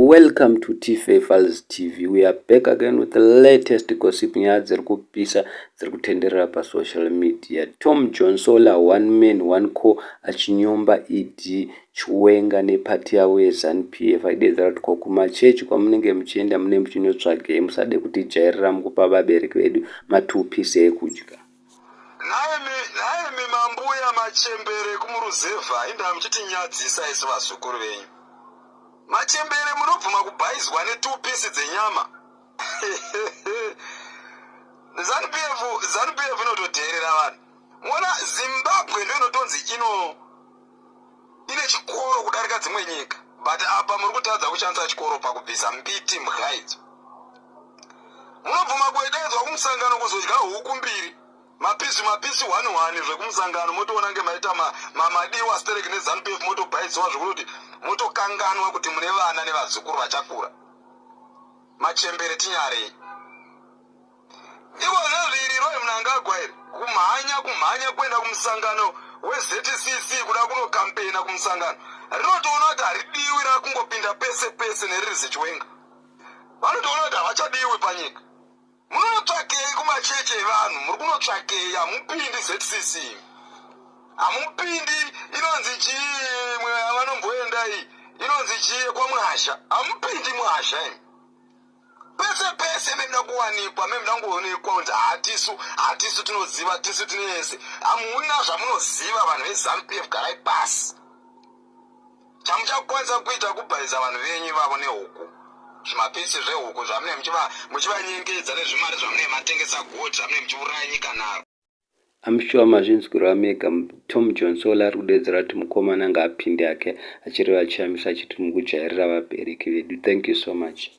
Welcome to Tfa Files TV. We are back again with the latest gossip, nyaya dziri kupisa dziri kutenderera pasocial media. Tom Johnsola, one man one call, achinyomba ED Chiwenga nepati yavo yeZanu PF, aidedzera kuti ko kumachechi kwamunenge muchienda mune muchinotsvagei? Musade kutijairira mukupa vabereki vedu ma2 piece ekudya. Nhaimi mambuya machembere kumuruzevha, indaa muchitinyadzisa isu vazukuru venyu. Machembere munobvuma kubhaizwa ne2 piece dzenyama. ZANU PF, ZANU PF inotodherera vanhu. Mona Zimbabwe ndo inotonzi ino ine chikoro kudarika dzimwe nyika, but apa muri kutadza kushandisa chikoro pakubvisa mbiti, mbwa idzo. Munobvuma kuededzwa kumusangano kuzodya huku mbiri, mapisi mapisi 1 1 zvekumusangano, motoona nge maita madiwa sterek neZANU PF, motobhaidziwa zvekutoti motokanganwa kuti mune vana nevazukuru vachakura. Machembere, tinyarei. Iko zvezviriro Mnangagwa iri kumhanya kumhanya kuenda kumusangano weZCC, kuda kunokampena kumusangano, rinotoona kuti haridiwi, rakungopinda pese pese neriri zichiwenga. Vanotoona kuti havachadiwi panyika. Munonotsvakei kumachechi evanhu? Muri kunotsvakei? Hamupindi ZCC, hamupindi. Inonzi chii imwe yavanomboenda iyi? Inonzi chii yekwamwasha? Hamupindi mwasha imi. Pese pese memuda kuwanikwa, memuda kungoonekwa kunzi hatisu, hatisu tinoziva, tisu tinese. Hamuna zvamunoziva, vanhu veZANU PF. Garai pasi. Chamuchakwanisa kuita kubhaiza vanhu venyu ivavo nehuku, zvimapisi zvehuku zvamune muchivanyengedza nezvimari zvamune matengesa gold, zvamune muchiuraya nyika naro. I'm sure mazvinzwiro amega. Tom Johnsola ari kudedzera kuti mukomana ngaapinde ake, achireva Chamisa, achiti mukujairira vabereki vedu. Thank you so much.